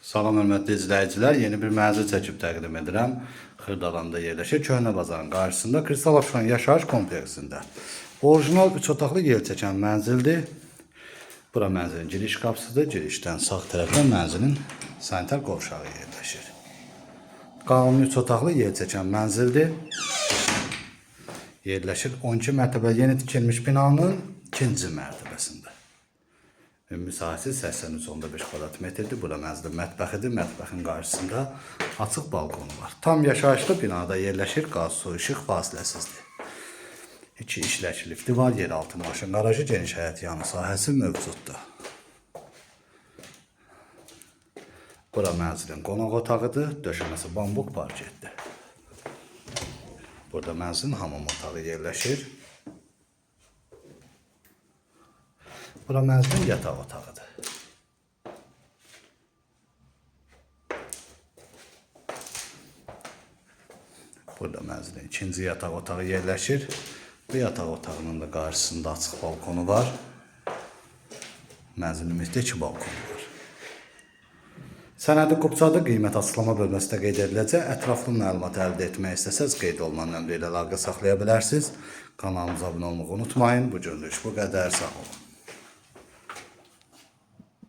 Salam hörmətli izləyicilər, yeni bir mənzil çəkib təqdim edirəm. Xırdalanda yerləşir, Köhnə Bazarın qarşısında Kristal Abşeron yaşayış kompleksində. Orijinal 3 otaqlı yer çəkən mənzildir. Bura mənzilin giriş qapısıdır. Girişdən sağ tərəfdə mənzilin sanitar qovşağı yerləşir. Qanuni 3 otaqlı yer çəkən mənzildir. Yerləşir 12 mərtəbə yeni tikilmiş binanın ikinci mərtəbəsində. Ümumi sahəsi 83,5 kvadrat metrdir. Bura mənzilin mətbəxidir. Mətbəxin qarşısında açıq balkonu var. Tam yaşayışlı binada yerləşir. Qaz, su, işıq fasiləsizdir. İki işlək lifti var. Yeraltı maşın qarajı, geniş həyət yanı sahəsi mövcuddur. Bura mənzilin qonaq otağıdır. Döşəməsi bambuq parketdir. Burada mənzilin hamam otağı yerləşir. Bura mənzilin yataq otağıdır. Burada mənzilin ikinci yataq otağı yerləşir. Bu yataq otağının da qarşısında açıq balkonu var. Mənzilin ümumiyyətlə iki balkonu var. Sənədi qupçadır, qiymət açıqlama bölməsində qeyd ediləcək. Ətraflı məlumat əldə etmək istəsəz qeyd olunan nömrə ilə əlaqə saxlaya bilərsiniz. Kanalımıza abunə olmağı unutmayın. Bu günlük bu qədər. Sağ olun.